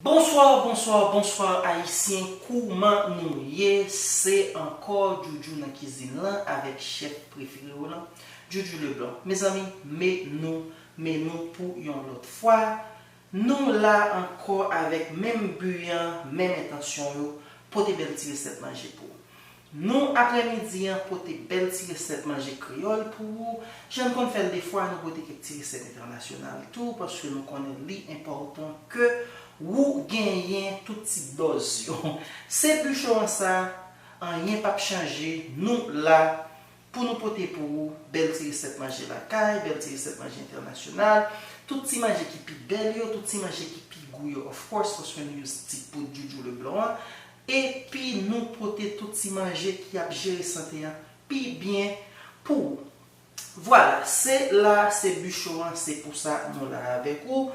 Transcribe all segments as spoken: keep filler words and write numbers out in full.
Bonswa, bonswa, bonswa Ayisyen, kouman nou ye? Se ankò Djoudjou nan kizin lan avèk chèf prefere w lan, Djoudjou Leblanc. Mezanmi, men nou, men nou pou yon lòt fwa. Nou la ankò avèk menm bi an, menm entansyon yo, pote bèl ti resèt manje pou ou. Nou, aprèmidi an, pote bèl ti resèt manje kreyòl pou ou. Jan n konn fè l defwa, nou pote kèk ti resèt entènasyonal tou, paske nou konnen li enpòtan ke ou genyen tout ti dòz yo. Se bicho an sa, anyen p ap chanje, nou la pou nou pote pou ou bèl ti resèt manje lakay, bèl ti resèt manje entènasyonal, tout ti manje ki pi bèl yo, tout ti manje ki pi gou yo, of course, paske nou use ti poud Djoudjou Leblanc an. Epi nou pote tout ti manje ki ap jere sante an pi byen pou ou. Vwala, se la, se bicho an, se pou sa nou la avèk ou.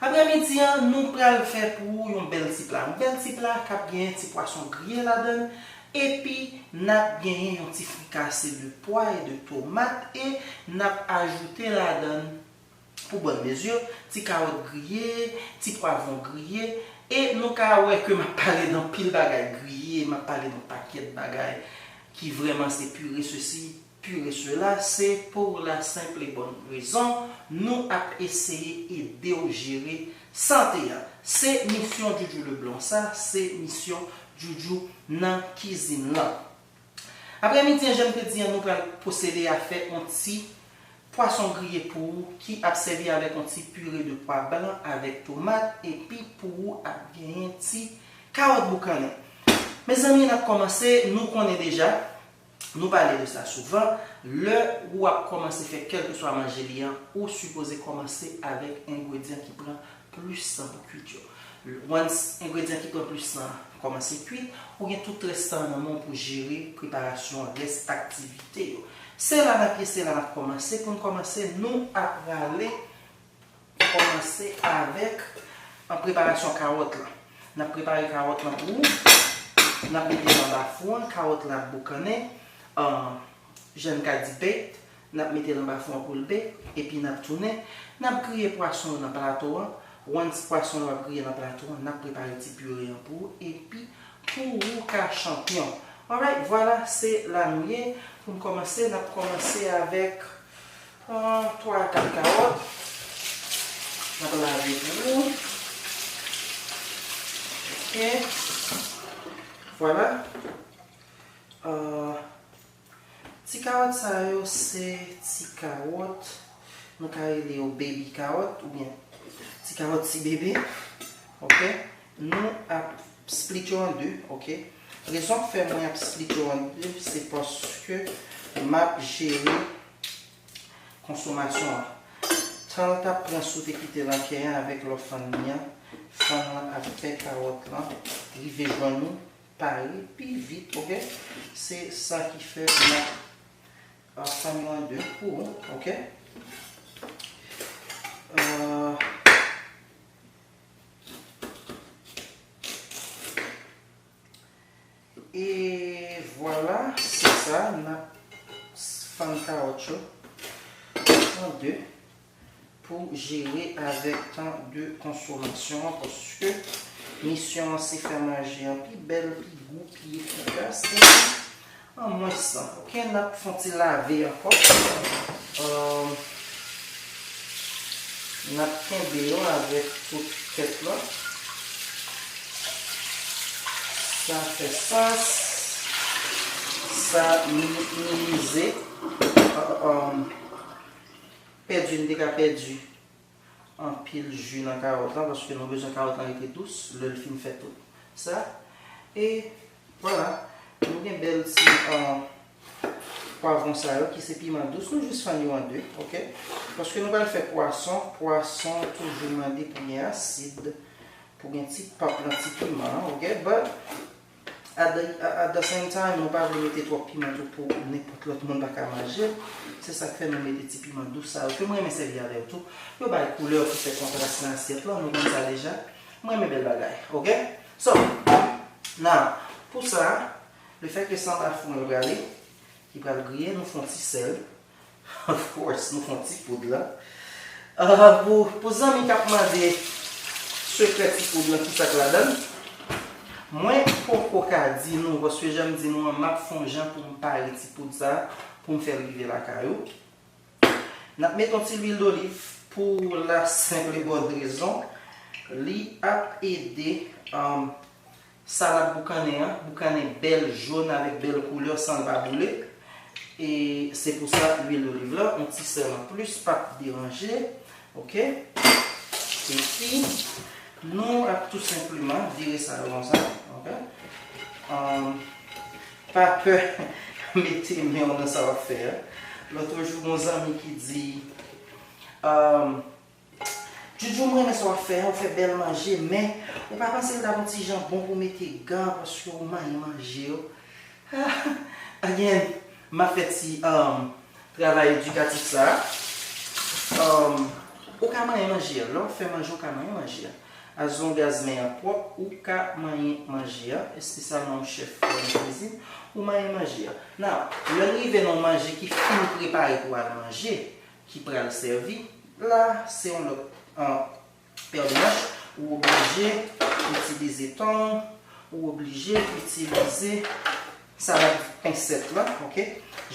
Aprèmidi an, nou pral fè pou ou yon bèl ti pla. Yon bèl ti pla k ap genyen ti pwason griye ladan l. Epi, n ap genyen yon ti frikase de pwa e de tomat e n ap ajoute ladan l pou bòn mezi, ti kawòt griye, ti pwavwon griye, e nou ka wè ke m ap pale de anpil bagay griye, m ap pale de yon pakèt bagay ki vrèman se pire sesi, pire sela, se pour la simple et bonne raison, nou ap eseye ede w jere sante a. Se misyon Djoudjou Leblanc sa, se misyon Djoudjou nan kizin lan. Aprèmidi an, jan m te di an, nou pral pwosede a fè yon ti pwason griye pou ou ki ap sèvi avèk yon ti pire de pwa blan avèk tomat, epi pou ou ap genyen ti kawòt boukannen. Mezanmi, n ap kòmanse, nou konnen deja, nou pale de sa souvan, lè ou ap kòmanse fè kèlkeswa manje li an, ou sipoze kòmanse avèk engredyan ki pran plis tan pou kwit yo. Once engredyan ki pran plis tan kòmanse kwit, ou gen tout rès tan nan men w pou jere preparasyon rès aktivite yo. Se la n ap ye, se la n ap kòmanse. Pou n kòmanse, nou ap prale kòmanse avèk, an, preparasyon kawòt lan. N ap prepare kawòt lan pou ou. N ap mete l anba fou an, kawòt lan ap boukannen. An, jan n ka di bake, n ap mete l anba fou an pou l bake, epi n ap tounen, n ap griye pwason yo nan plato an. Once pwason yo ap griye nan plato an, n ap prepare ti pire an pou ou, epi pou ou ka chanpyon. Alright, vwala, se la nou ye. Pou n kòmanse, n ap kòmanse avèk, ah, twa a kat kawòt. N ap lave pou ou. Ok. Vwala. Ah, Ti kawòt sa yo se ti kawòt, nou ka rele yo baby kawòt oubyen ti kawòt ti bebe. Ok? Nou ap split yo an de, ok? Rezon k fè mwen ap split yo an de, se paske m ap jere konsomasyon an. Tan l t ap pran si w te kite l an kè an avèk lè w fann li an, fann lan ap fè kawòt lan rive jwenn ou pare pi vit, ok? Se sa ki fè m ap, ah, fann yo an de pou ou, ok? Ah, e vwala, se sa, n ap fann kawòt yo an de. Pou jere avèk tan de konsomasyon an, paske misyon an se fè manje an pi bèl, pi gou, pi efikas, epi an mwens tan. Ok, n ap fè yon ti lave ankò. Euh, n ap kenbe yo avèk tout tèt la. Sa fè sans. Sa mi-, minimize, euh, euh, pèdi, n te ka pèdi anpil ji nan kawòt lan, paske nou bezwen kawòt lan rete dous lè l fin fè tout sa. E vwala, nou gen bèl ti, euh, pwavwon sa yo ki se piman dous, nou jis fann yo an de, ok? Paske nou pral fè pwason, pwason toujou mande pou gen asid, pou gen ti pap nan ti piman an, ok? But, At the, at the same time, nou pa vle mete twòp piman tou pou nenpòt lòt moun pa ka manje l. Se sa k fè nou mete ti piman dous sa yo ke mwen renmen sèvi avè yo tou. Yo bay koulè pou fè kontras nan asyèt lan, nou konn sa deja. Mwen renmen bèl bagay, ok? So, now, pou sa, lefètke se anba fou an l prale, ki pral griye, nou fè yon ti sèl. Of course, nou fè yon ti poud la. Ah, pou, pou zanmi k ap mande Sekrè ti poud lan, ki sa k ladan l? Mwen poko ka di nou, paske jan m di nou an, m ap fè yon jan pou m pare ti poud sa, pou m fè l rive lakay ou. N ap mete yon ti lwil doliv pou la senp e bòn rezon, li ap ede, um, salad boukannen an, boukannen bèl jòn avèk bèl koulè san l pa boule. E se pou sa lwil doliv la, yon ti sèl an plis, p ap deranje. Oke? Epi, nou ap tou senpleman vire sa yo konsa. Oke? Um, pa pè mete men w nan sa w ap fè a. Lòt jou, gon zanmi ki di, um, Joujou, m renmen sa w ap fè a, ou fè bèl manje, men ou pa panse l t ap yon ti jan bon pou w mete gan, paske ou manyen manje yo? Ah, again, m ap fè ti, um, travay edikatif sa a. Um, ou ka manyen manje a. Lè w ap fè manje, ou ka manyen manje a. As long as men an pwòp, ou ka manyen manje a, espesyalman yon chèf nan kizin, ou manyen manje a. Now, lè n rive nan yon manje ki fin prepare pou al manje, ki pral sèvi, la, se yon lòt, ah, pè demach, ou oblije itilize tong, ou oblije itilize sa n ap di pensèt la, oke?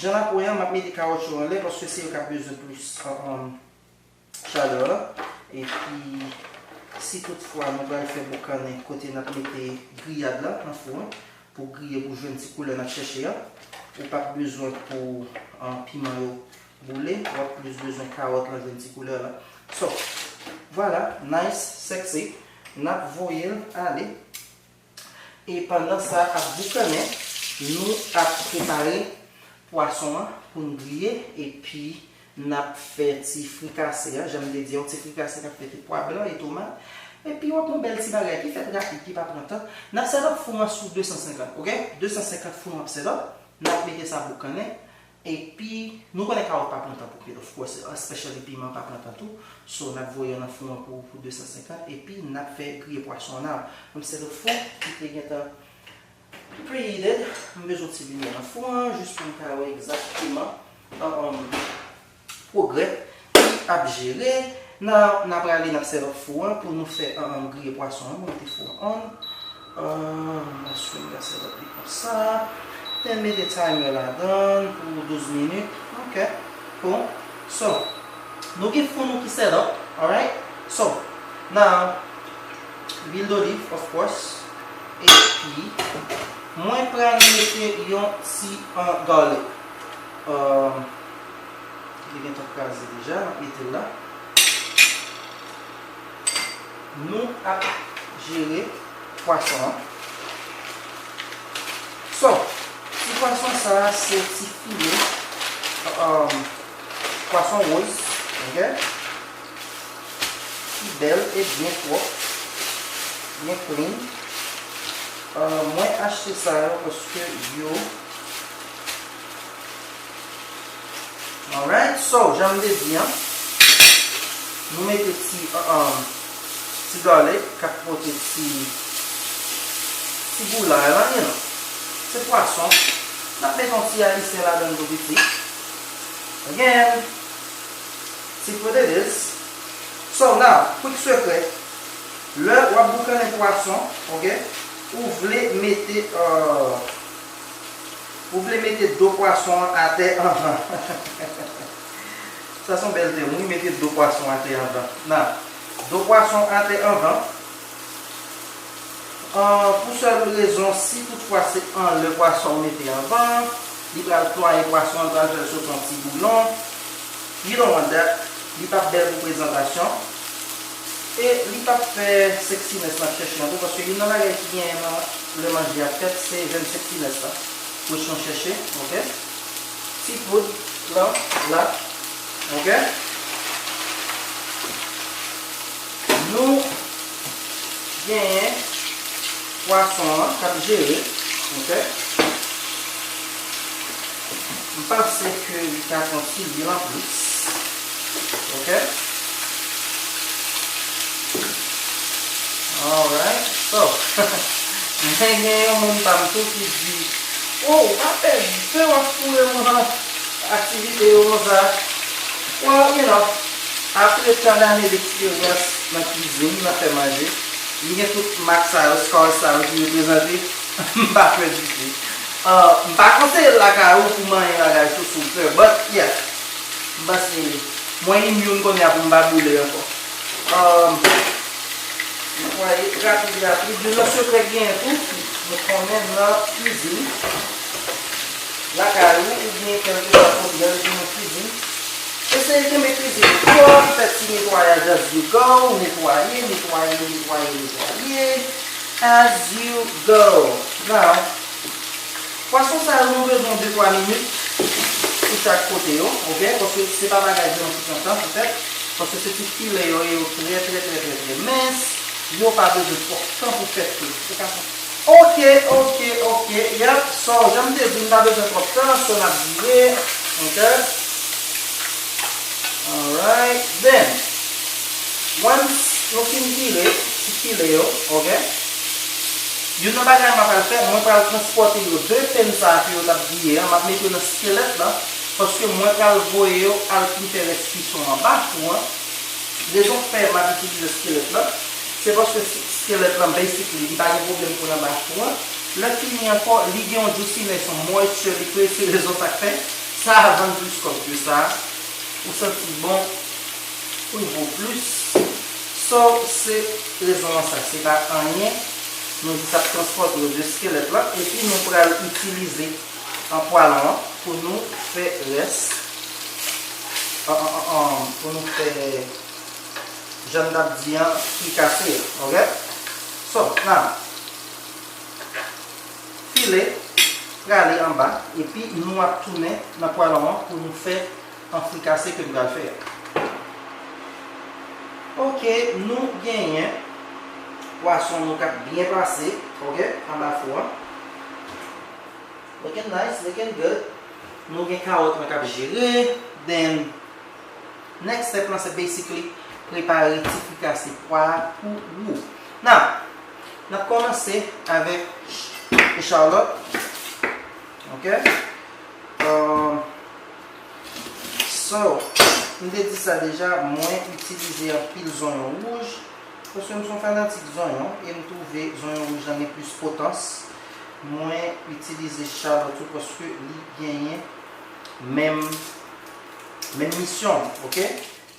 Jan n ap wè an, m ap mete kawòtchou anlè, paske se yo k ap bezwen plis, ah, ah, chalè la. Epi, si toutfwa nou pral fè boukannen kote n ap mete griyad la nan fou an, pou griye, pou jwenn ti koulè n ap chèche a, ou p ap bezwen pou, ah, piman yo boule, w ap plis bezwen kawòt lan jwenn ti koulè la. So, vwala, nice, sexy. N ap voye l ale. E pandan sa ap boukannen, nou ap prepare pwason an pou n griye, epi n ap fè ti frikase a, jan m te di, yon ti frikase k ap fèt, pwa blan e tomat. Epi w ap yon bèl ti bagay ki fèt rapid, ki pa pran tan. N ap set up fou an sou de san senkant, oke? De san senkant fou n ap set up. N ap mete sa boukannen. Epi, nou konnen kawòt pa pran tan pou kwit, of course, especially piman pa pran tan tou. So, n ap voye nan fou an pou, pou de san senkant, epi n ap fè griye pwason an. An m set up fou ki te gentan preheated. M bezwen ti limyè nan fou an, jis pou m ka wè egzakteman, um, pwogrè ki ap jere. N a, n a prale, n ap set up fou an pou nou fè, um, griye pwason an. Mwen mete fou an on. Ah, m asire m ka set up li konsa. Then mete timer ladan l pou douz minit. Ok. Bon. So, nou gen fou nou ki set up. Alright? So, now, lwil doliv, of course. Epi, mwen pral mete yon ti, ah, garlic. Ah, li gentan kraze deja, m ap mete l la. Nou ap jere pwason an. So, ti pwason sa a, se ti file, um, pwason woz, ok? Ki bèl e byen pwòp, byen clean. Uh, mwen achte sa yo paske yo Alright, so, jan m te di an, nou mete ti, uh, um, ti garlic k ap pote ti, ti gou lay la, you know. Se pwason. N ap mete yon ti ayisyen ladan l tou piti. Again, see what it is. So, now, quick sekrè. Lè w ap boukannen pwason, ok, ou vle mete, uh, Ou vle mete do pwason an atè anvan. Sa se yon bèl tèm, wi, mete do pwason atè anvan. Nan, do pwason atè anvan. An, pou sèl rezon, si toutfwa se anlè pwason ou mete anvan, li pral plwaye pwason an, li pral fè l soti yon ti boulon. You don't want that. Li p ap bèl pou prezantasyon. E li p ap fè sexiness n ap chèche an tou, paske youn nan bagay ki genyen nan lè manje ap fèt, se jwenn sexiness la. Pwesyon chèche, ok? Ti poud lan la, ok? Nou genyen pwason an k ap jere, ok? M panse ke li ka pran ti lwil anplis, ok? Alright, so, mwen gen yon moun pa m tou ki di, "Oh, w pa pèdi tan w ap foure nan aktivite yo konsa." Well, you know, apre tan dane deksperyans nan kizin, nan fè manje, Li gen tout mak sa yo, scar sa yo ki reprezante. M pa kwè ditou. Uh, m pa konseye l lakay ou pou manyen bagay sou souflè, but yeah. M panse li. Mwen immune kounye a pou m pa boule ankò. Um, netwaye rapid rapid. Youn nan sekrè k genyen tou, nou konnen nan kwizin. Lakay ou, oubyen kèlkeswa kote, lè w vin nan kwizin, eseye kenbe kwizin pwòp, fè ti netwayaj as you go, netwaye, netwaye, netwaye, netwaye, as you go. Now, pwason sa yo, nou bezwen de twa minit pou chak kote yo, oke? Paske se pa bagay ki pran plis tan pou fèt, paske se ti filè yo ye, yo trè, trè, trè, trè, trè mens, yo pa bezwen twòp tan pou fèt tou. Se ka fè. Oke, oke, oke, yep, so, jan m te di, m pa bezwen twòp tan, so n ap vire, oke? Alright, then, once nou fin vire ti filè yo, oke? Youn nan bagay m ap al fè, mwen pral transpòte yo de pèn sa a ke yo t ap griye an, m ap mete yo nan skelèt la, paske mwen pral voye yo al pou m fè rès kison anba fou an. Rezon k fè m ap itilize skelèt la, se paske s- skelèt la, basically, li pa gen pwoblèm pou l anba fou an. Lè fini ankò, li gen yon juiciness, yon moisture, li kreye, se rezon sa k fè sa a vann plis kòb ke sa. Ou santi bon, ou vo plis. So, se rezon an sa, se pa anyen. Nou jis ap transpòte yo de skelèt la, epi nou pral itilize an pwalon an pou nou fè rès, an, an, an, an, pou nou fè, jan n t ap di an, frikase a, oke? So, now, filè prale anba, epi nou ap tounen nan pwalon an pou nou fè an frikase ke n pral fè a. Oke, nou genyen pwason nou k ap byen pase, oke, anba fou an. Looking nice, looking good. Nou gen kawòt mwen k ap jere. Then, next step lan se basically prepare ti frikase pwa pou ou. Now, n ap kòmanse avèk ch- echalòt. Oke? Um, so, m te di sa deja, mwen itilize anpil zonyon wouj. Paske m se yon fanatik zonyon e m twouve zonyon wouj lan gen plis potans. Mwen itilize chalòt tou paske li genyen menm, menm misyon, oke?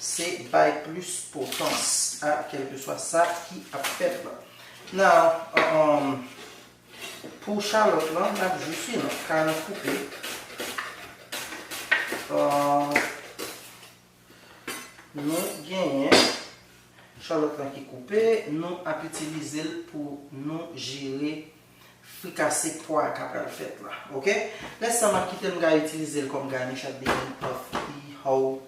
Se bay plis potans a kèlkeswa sa ki ap fèt la. Now, um, pou chalòt lan, n ap jis, you know, kay lan koupe. Uh, Nou genyen chalòt lan ki koupe, nou ap itilize l pou nou jere frikase pwa k ap pral fèt la, oke? Lè sa m ap kite l, m ka itilize l kòm garnish at the end of the whole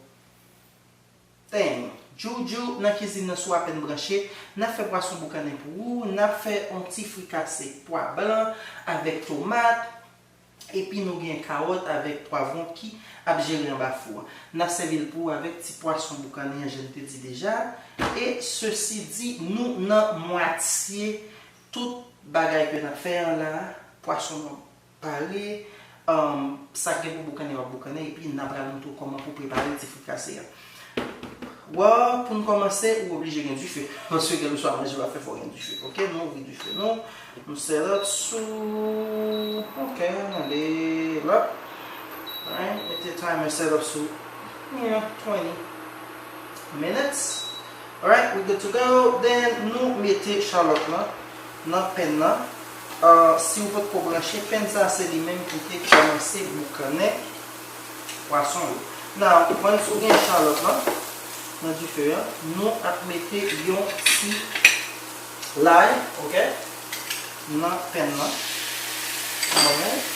thing. Joujou nan kizin nan, si w apèn branche, n ap fè pwason boukannen pou ou, n ap fè yon ti frikase pwa blan avèk tomat, epi nou gen kawòt avèk pwavwon ki ap jere anba fou an. N ap sèvi l pou avèk ti pwason boukannen an, jan n te di deja. E sesi di, nou nan mwatye tout bagay ke n ap fè an la. Pwason an pare, um, sa k gen pou boukannen, w ap boukannen, epi n ap pral montre w kòman pou prepare ti frikase a. Well, pou n kòmanse, ou oblije gen dife. Paske kèlkeswa manje w ap fè, fò w gen dife. Oke, nou ouvri dife nou. Nou set up sou. Oke, ann ale la. Alright, mete timer set up sou, you know, twenty minutes. Alright, we good to go. Then, nou mete chalòt lan nan pèn nan. Uh, si w potko branche, pèn sa se li menm ki te kòmanse boukannen pwason yo. Now, once ou gen chalòt lan nan dife an, nou ap mete yon ti lay, oke, nan pèn nan. Alright.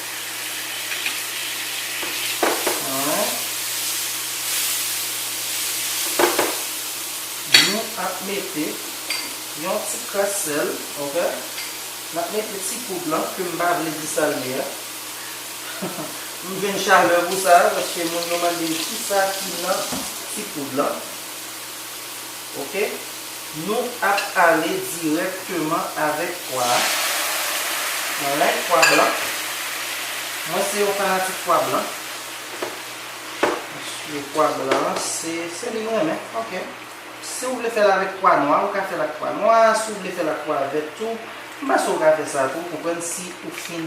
Alright. Nou ap mete yon ti kras sèl, oke? N ap mete ti poud lan, ke m pa vle di sa l ye a. M jwenn chalè pou sa, paske moun yo mande m kisa ki nan ti poud lan. Oke? Nou ap ale dirèkteman avèk pwa a. Alright, pwa blan. Mwen se yon fanatik pwa blan. Paske pwa blan an, se, se li m renmen. Oke. Si w vle fè l avèk pwa nwa, ou ka fè l ak pwa nwa. Si w vle fè l ak pwa vèt tou, m panse w ka fè sa tou, ou konprann, si ou fin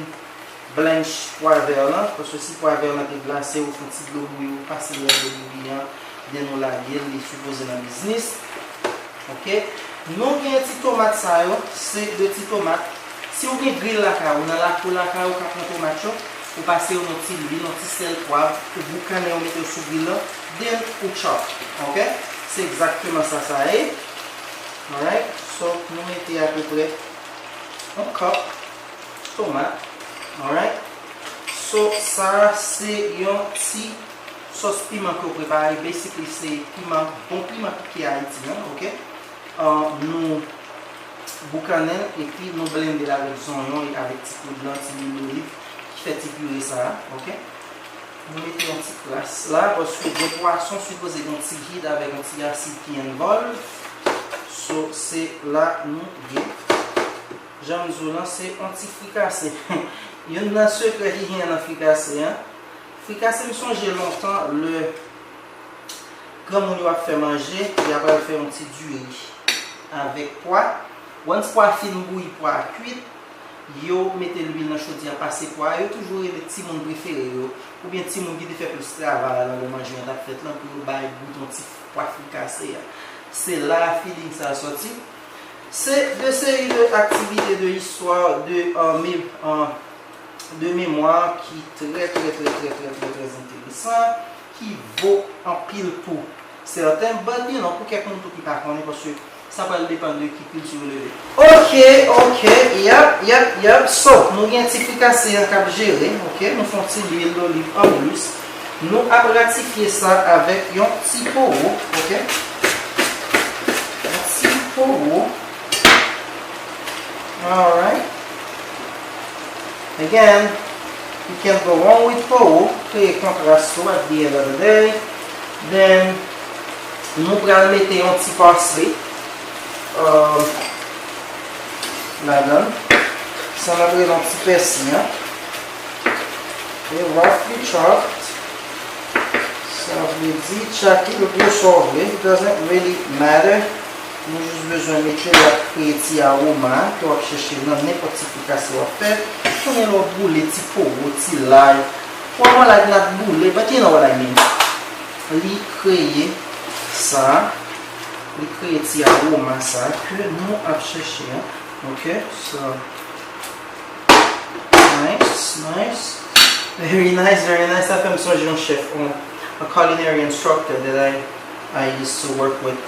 blanch pwa vè lan, paske si pwa vè lan te glase, ou fè yon ti dlo bouyi, ou pase l nan dlo bouyi an, then ou lage l, li sipoze nan biznis. Ok. Nou gen ti tomat sa yo, se de ti tomat. Si w gen gril lakay ou, nan lakou lakay ou ka pran tomat yo, ou pase yo nan ti lwil, nan ti sèl, pwav, ou boukannen yo, mete yo sou gril lan, then ou chop. Ok? Se egzakteman sa sa ye. Alright? So, nou mete apeprè yon kòp tomat. Alright? So, sa se yon ti sòs piman ke w prepare. Basically, se piman, bon piman ki Ayiti an, ok? Ah, nou boukannen l epi nou blende l avèk zonyon e avèk ti poud lan, ti lwil oliv ki fè ti pire sa a, ok? Nou mete yon ti kras la, paske gen pwason sipoze gen yon ti hit avèk yon ti asid ki envolve. So, se la nou ye. Jan m di w lan, se yon ti frikase. Youn nan sekrè ki genyen nan frikase an. Frikase, m sonje lontan, lè granmoun yo ap fè manje, y ap al fè yon ti diri avèk pwa. Once pwa fin bouyi, pwa a kwit, yo mete lwil nan chodyè a, pase pwa a. Yo toujou rele timoun prefere yo, oubyen timoun ki te fè plis travay la nan lè manje an t ap fèt lan, pou yo bay gout yon ti pwa frikase a. Se la feeling sa a sòti. Se de seri de aktivite de istwa de, euh, mem-, euh, de memwa ki trè, trè, trè, trè, trè, trè, trè enteresan, ki vo anpil pou sèten, but, you know, pou kèk moun tou ki pa konnen, paske sa pral depann de ki kilti ou leve. Ok, ok, yep, yep, yep. So, nou gen ti frikase an k ap jere, ok? Nou fè yon ti lwil doliv anplis. Nou ap ratifye sa avèk yon ti powo, ok? Yon ti powo. Alright. Again, you can go wrong with powo. Kreye kontras tou at the end of the day. Then, nou pral mete yon ti parsley, euh, ladan. Sa n ap rele yon ti pèsi an. Ok, roughly chopped. Sa vle di, tchake l gwo sa w vle. It doesn't really matter. Nou jis bezwen mete l ap kreye ti awoma ke w ap chèche nan nenpòt ti frikase w ap fè. Konnen lè w boule ti powo, ti lay. Poivron lay n ap boule, but you know what I mean. Li kreye sa, li kreye ti awoma sa ke nou ap chèche an. Ok, so. Nice, nice. Very nice, very nice. Sa fè m sonje yon chèf, yon, a culinary instructor that I, I used to work with.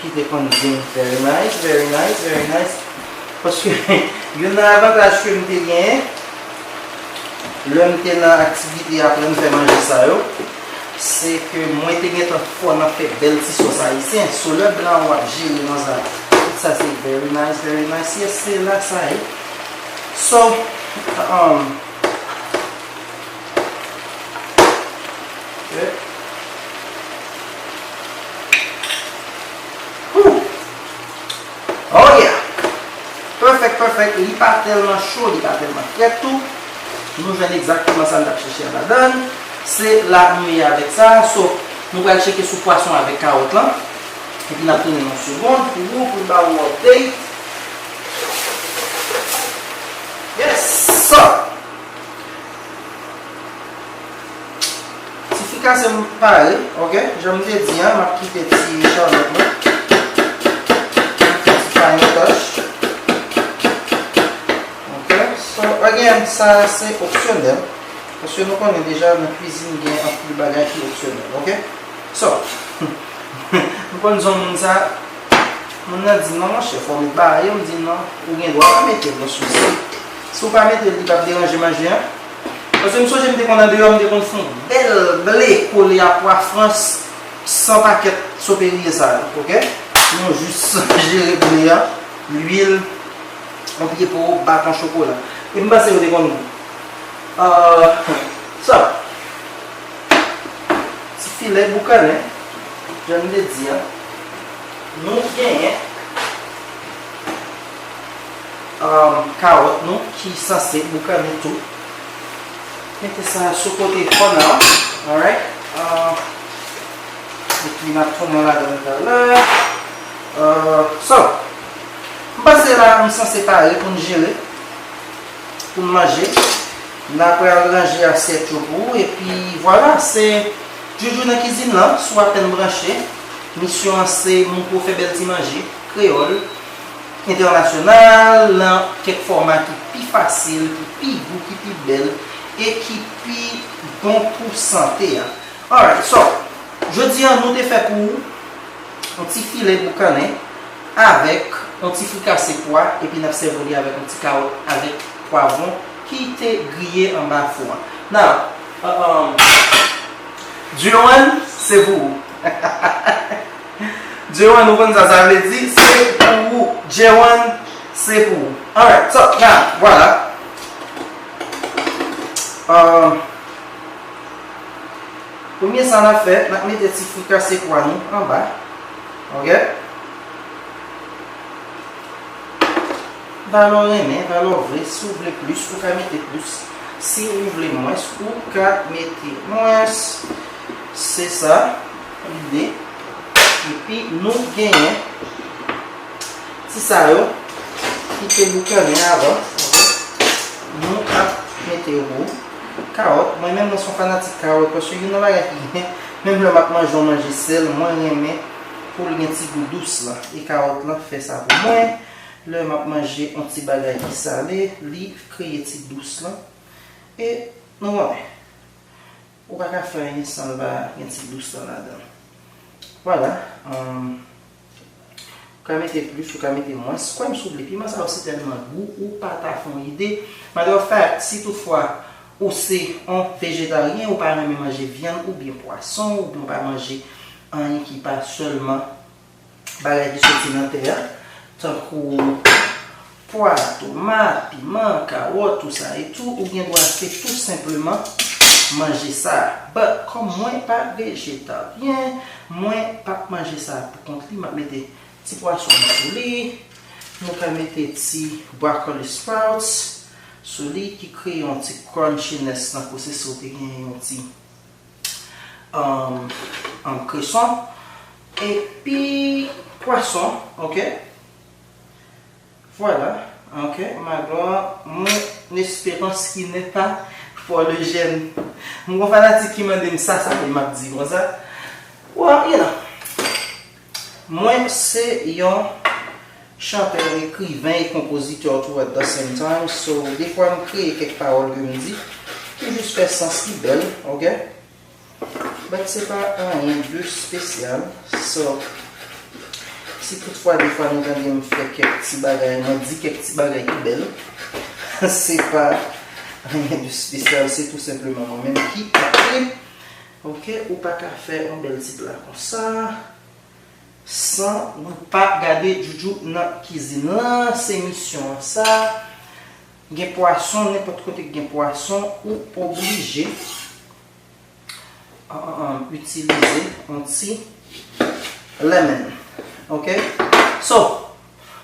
Ki te konn di m, "Very nice, very nice, very nice." Paske youn nan avantaj ke m te genyen, lè m te nan aktivite aprann fè manje sa yo, se ke mwen te gentan fò nan fè bèl ti sòs ayisyen. So, lè blan ou ap jere konsa, tout sa se very nice, very nice. Yes, se la sa ye. So, um, ok. Whew. Oh yeah! Perfect, perfect. Li pa tèlman cho, li pa tèlman frèt tou. Nou jwenn egzakteman sa n t ap chèche a ladan l. Se la nou ye avèk sa. So, nou pral tcheke sou pwason avèk kawòt lan. Epi n ap tounen nan yon segonn pou ou, pou n ba ou update. Yes, sir! Ti frikase m pare, ok? Jan m te di a, m ap kite ti chalòt mwen. M ap fè ti final touch. Ok? So, again, sa se opsyonèl. Paske nou konnen deja nan kwizin gen anpil bagay ki opsyonèl, ok? So, m konn jan moun sa, moun nan di m, "Non, monchè, fò w met bagay yo." M di, "Non, ou gen dwa pa mete l, paske si, si w pa mete l, li p ap deranje manje an." Paske m sonje m te konn andeyò, m te konn fè yon bèl ble kole a pwa frans san pakèt soperye sa yo, ok? Nou jis jere ble a, lwil, yon pye po, baton chokola. E m panse yo te konn gou. Ah, so, ti filè boukannen, jan m te di a, nou genyen, um, kawòt nou ki sanse boukannen tou. Mete sa sou kote for now, alright? Ah, epi n ap tounen ladan l talè. Uh, so, m panse la, m sanse pare pou n jere, pou n manje. N a pral ranje asyèt yo pou ou, epi vwala, se Joujou nan kizin lan, si w apèn branche, misyon an se montre w fè bèl ti manje, kreyòl, entènasyonal, nan kèk fòma ki pi fasil, ki pi gou, ki pi bèl, e ki pi bon pou sante a. Alright, so, jodi a nou te fè pou ou yon ti filet boukannen avèk yon ti frikase pwa, epi n ap sèvi li avèk yon ti kawòt avèk pwavwon ki te griye anba fou an. Now, uh, um, Joanne, se pou ou. Joanne, ou konn sa sa vle di? Se pou ou. Joanne, se pou ou. Alright, so, now, vwala. Uh, Premye sa n ap fè, n ap mete ti frikase pwa nou anba. Ok? Valè w renmen, valè w vle, si w vle plis, ou ka mete plis. Si ou vle mwens, ou ka mete mwens. Se sa, lide. Epi nou genyen ti sa yo ki te boukannen avan. Nou ap mete yo pou kawòt. Mwen menm, mwen se yon fanatik kawòt, paske youn nan bagay ki gen, menm lè m ap manje yon manje sèl, mwen renmen pou l gen ti gou dous lan. E kawòt lan fè sa pou mwen. Lè m ap manje yon ti bagay ki sale, li kreye ti dous lan. E nou konnen. Ou pa ka fè anyen san l pa gen ti dous lan ladan l. Vwala. Ou ka mete plis, ou ka mete mwens. Kwè m, si w vle, piman sa yo se tèlman gou, ou pa ta fè yon ide. Matter of fact, si toutfwa ou se yon vejetaryen, ou pa renmen manje vyann oubyen pwason, oubyen ou pa manje anyen ki pa sèlman bagay ki soti nan tè a, tankou pwa, tomat, piman, kawòt, tou sa e tou, ou gen dwa se tou senpleman manje sa. But, kòm mwen pa vejetaryen, mwen p ap manje sa pou kont li, m ap mete ti pwason mwen sou li. Nou ka mete ti broccoli sprouts sou li ki kreye yon ti crunchiness nan pwosesi ou te gen yon ti um, um, kreson, epi pwason, ok? Vwala, ok, ma gloire, mon espérance qui n'est pas pour le jeûne. Mwen gon fanatik ki mande m sa, sa ke m ap di konsa. Well, you know, mwen se yon chantè, ekriven e konpozitè tou at the same time. So, defwa m kreye kèk pawòl ke m di ki jis fè sans, ki bèl, ok? But se pa anyen de espesyal. So, si toutfwa defwa nou tande m fè kèk ti bagay, mwen di kèk ti bagay ki bèl, se pa anyen de espesyal, se tou senpleman mwen menm ki ap li. Ok, ou pa ka fè yon bèl ti pla konsa san ou pa gade Djoudjou nan kizin lan, se misyon an sa. Gen pwason, nenpòt kote k gen pwason, ou oblije, an, an, an, itilize yon ti lemon. Ok? So,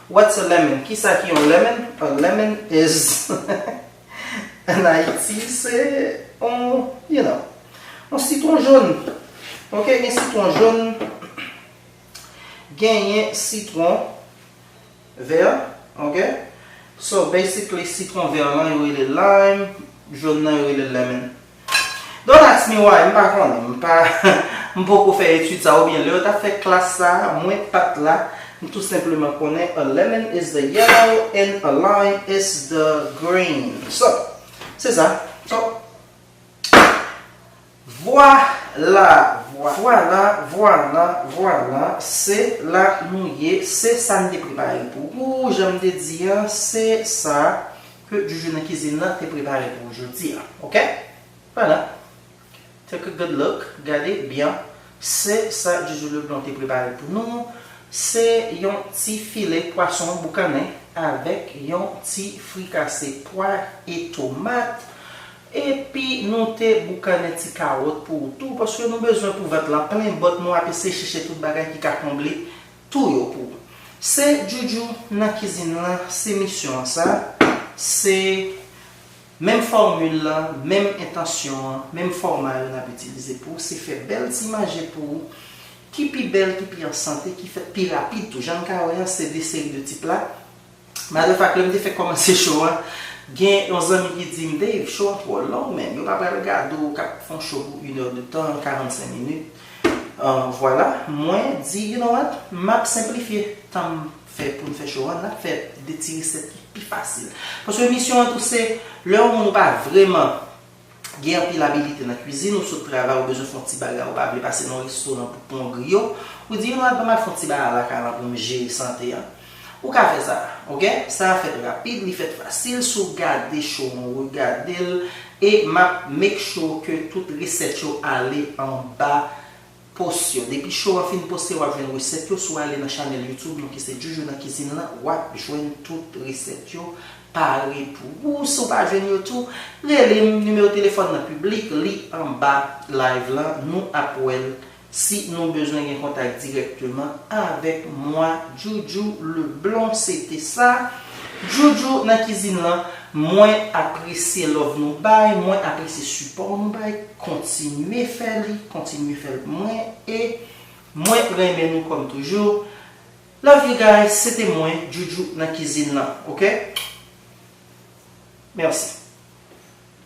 what's a lemon? Kisa ki yon lemon? A lemon is, an Ayiti, se yon, you know, yon sitwon jòn. Ok? Gen sitwon jòn, genyen sitwon vè, ok? So, basically, sitwon vè lan, yo rele lime, jòn nan, yo rele lemon. Don't ask me why, m pa konnen, m pa, m poko fè etid sa, oubyen lè yo t ap fè klas sa, mwen pa t la, m tou senpleman konnen a lemon is the yellow and a lime is the green. So, se sa. So, vwala, vwa-, vwala, vwala, vwala, se la nou ye, se sa n te prepare pou ou, jan m te di a, se sa ke Djoudjou nan kizin nan te prepare pou ou jodi a, ok? Vwala. Take a good look, gade byen. Se sa Djoudjou Leblanc te prepare pou nou. Se yon ti file pwason boukannen avèk yon ti frikase pwa e tomat. Epi nou te boukannen ti kawòt pou ou tou, paske nou bezwen pou vant lan plen, but nou ap eseye chèche tout bagay ki ka konble tou yo pou ou. Se Djoudjou nan kizin lan, se misyon an sa. Se Menm fòmil la, menm entansyon an, menm fòma yo n ap itilize pou ou, se fè bèl ti manje pou ou. ki pi bèl, ki pi an sante, ki fèt pi rapid tou. Jan n ka wè an, se de seri de tip la. Matter of fact, lè m te fèk kòmanse show an, gen yon zanmi ki di m, Dave, show an twò long, men yo pa pral gade w k ap fè yon show pou inè de tan, karannsenk minit. Euh, vwala, mwen di, you know what, m ap senplifye tan m fè pou n fè show an, n ap fè de ti resèt ki pi fasil. Paske misyon an tou se, lè yon moun ou pa vrèman gen anpil abilite nan kwizin, ou sot travay, ou bezwen fè yon ti bagay, ou pa vle pase nan yon restoran pou pran yon griyo, ou di, you know what, ban m al fè yon ti bagay lakay lan pou m jere sante an. Ou ka fè sa, oke? Sa fèt rapid, li fèt fasil, si w gade show an, ou regade l, e m ap make sure ke tout resèt yo ale anba post yo. Depi show an fin poste, w ap jwenn resèt yo. Si w ale nan chanèl YouTube nou ki se Joujou nan Kizin lan, w ap jwenn tout resèt yo pare pou ou. Si w pa jwenn yo tou, rele m, nimewo telefòn nan piblik, li anba live lan, nou ap wè l. Si nou bezwen gen kontak dirèkteman avèk mwa, Joujou Leblon, se te sa. Joujou nan Kizin lan, mwen apresye love nou bay, mwen apresye sipò nou bay, kontinye fè li, kontinye fè l pou mwen, e mwen renmen nou kòm toujou. Love you guys, se te mwen, Joujou nan Kizin lan, oke? Mèsi.